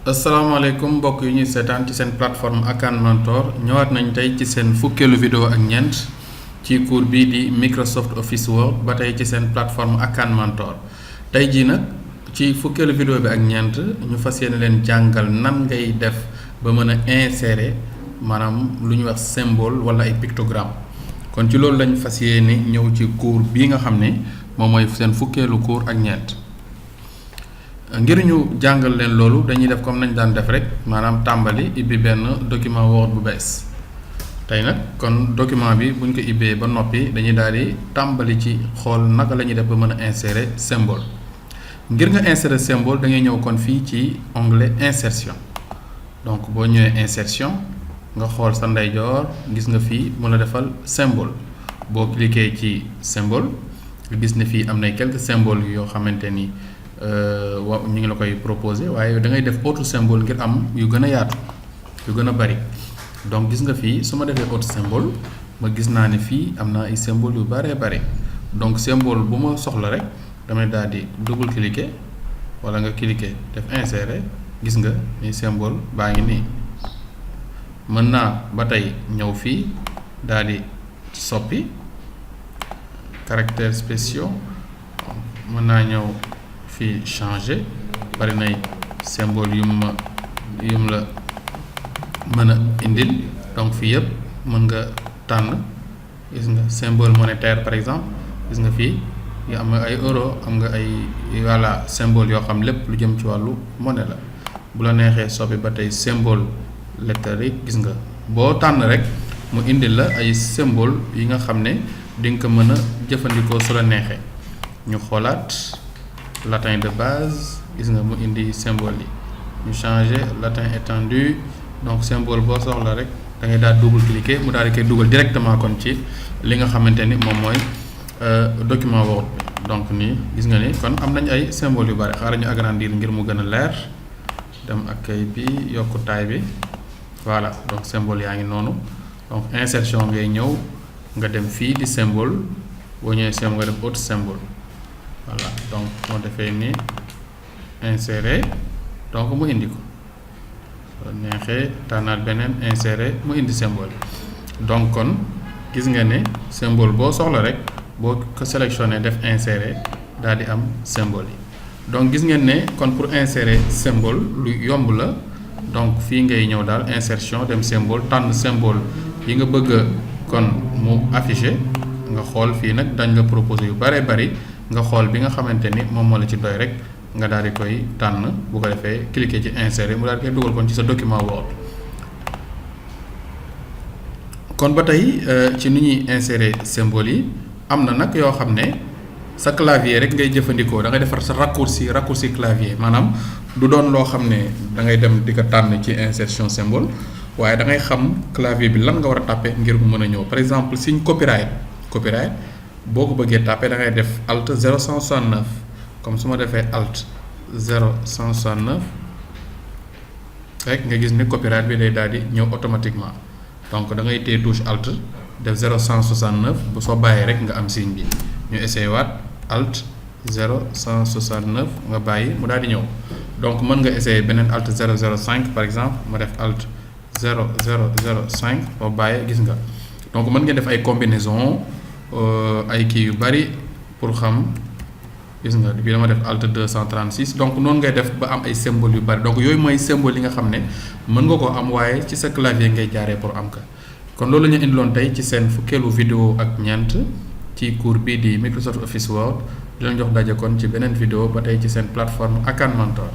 asalaamaaleykum mbokk yi ñuy seetaan ci seen plateforme Akan Mentor ñëwaat nañ tey ci seen fukkeelu vidéo ak ñeent ci cours bii di Microsoft Office Word ba tey ci seen plateforme Akan Mentor tey jii nag ci fukkeelu vidéo bi ak ñeent ñu fas yéene leen jàngal nan ngay def ba mën a insérer maanaam lu ñuy wax symbole wala ay pictogramme kon ci loolu lañ fas yéene ñëw ci cours bii nga xam ne moom mooy seen fukkeelu cours ak ñeent. ngir ñu jàngal leen loolu dañuy def comme nañ daan def rek maanaam tàmbali ibbi benn document Word bu bees tey nag kon document bi buñ ko ibbee ba noppi dañuy daal di tàmbali ci xool naka la ñuy def ba mën a insérer symbole ngir nga insérer symbole da ngay ñëw kon fii ci onglet insertion donc boo ñëwee insertion nga xool sa ndeyjoor gis nga fii mu la defal symbole boo cliquer ci symbole nga gis ne fii am na quelques symboles yoo xamante ni ñu ngi la koy proposer waaye da ngay def autre symbole ngir am yu gën a yaatu yu gën a bari donc gis nga fii su ma defee autre symbole ma gis naa ne fii am na ay symbole yu baree bari donc symbole bu ma soxla rek damay daal di double cliquer wala nga cliquer def insérer gis nga ni symbole baa ngi nii mën naa ba tey ñëw fii daal di soppi caractères spéciaux mën naa ñëw fii changer bari nay symbole yu mu la mën a indil donc fii yëpp mën nga tànn gis nga symbole monétaire par exemple gis nga fii nga am nga ay euro am nga ay voilà symbole yoo xam lépp lu jëm ci wàllu monnaie la bu la neexee soppi ba tey symbole lettérique gis nga boo tànn rek mu indil la ay symbole yi nga xam ne di nga ko mën a jëfandikoo su la neexee ñu xoolaat latin de base gis nga mu indi symbole yi ñu changer latin étendu donc symbole boo soxla rek da ngay daal double cliquer mu daal di koy dugal directement kon ci li nga xamante ni moom mooy document Word bi donc nii gis nga ni kon am nañ ay symbole yu bari xaaral ñu agrandir ngir mu gën a leer dem ak kay bi yokku taille bi voilà donc symbole yaa ngi noonu donc insertion ngay ñëw nga dem fii di symbole boo ñëwee symbole nga def autre symbole voilà donc moo defee ni insérer donc mu indi ko soo neexee tànnaat beneen insérer mu indi symbole donc kon gis nga ne symbole boo soxla rek boo ko sélectionné def insérer daal di am symbole yi donc gis ngeen ne kon pour insérer symbole lu yomb la donc fii ngay ñëw daal insertion dem symbole tànn symbole yi nga bëgg kon mu affiché nga xool fii nag dañ la proposer yu bare bari nga xool bi nga xamante ni moom moo la ci doy rek nga daal di koy tànn bu ko defee cliquer ci insérer mu daal di koy dugal kon ci sa document Word kon ba tey ci ni ñuy insérer symbole yi am na nag yoo xam ne sa clavier rek ngay jëfandikoo da ngay defar sa raccourci clavier maanaam du doon loo xam ne da ngay dem di ko tànn ci insertion symbole waaye da ngay xam clavier bi lan nga war a tàppe ngir mu mën a ñëw par exemple signe copyright boo ko bëggee tàppe da ngay def alt 0169 comme su ma defee alt 0169 rek nga gis ni copyright bi day daal di ñëw automatiquement donc da ngay téye touche alt def 0169 bu soo bàyyee rek nga am signe bi ñu essayé waat alt 0169 nga bàyyi mu daal di ñëw donc mën nga essayer beneen alt 005 par exemple ma def alt 0005 boo bàyyee gis nga donc mën ngeen def ay combinaison ay kii yu bari pour xam gis nga bi dama def alt 236 donc noonu ngay def ba am ay symbole yu bari donc yooyu mooy symbole yi nga xam ne mën nga ko am waaye ci sa clavier ngay jaaree pour am ka kon loolu la ñu indiloon tey ci seen fukkeelu vidéo ak ñeent ci cours bii di Microsoft Office Word di leen jox daje kon ci beneen vidéo ba tey ci seen plateforme Akan Mentor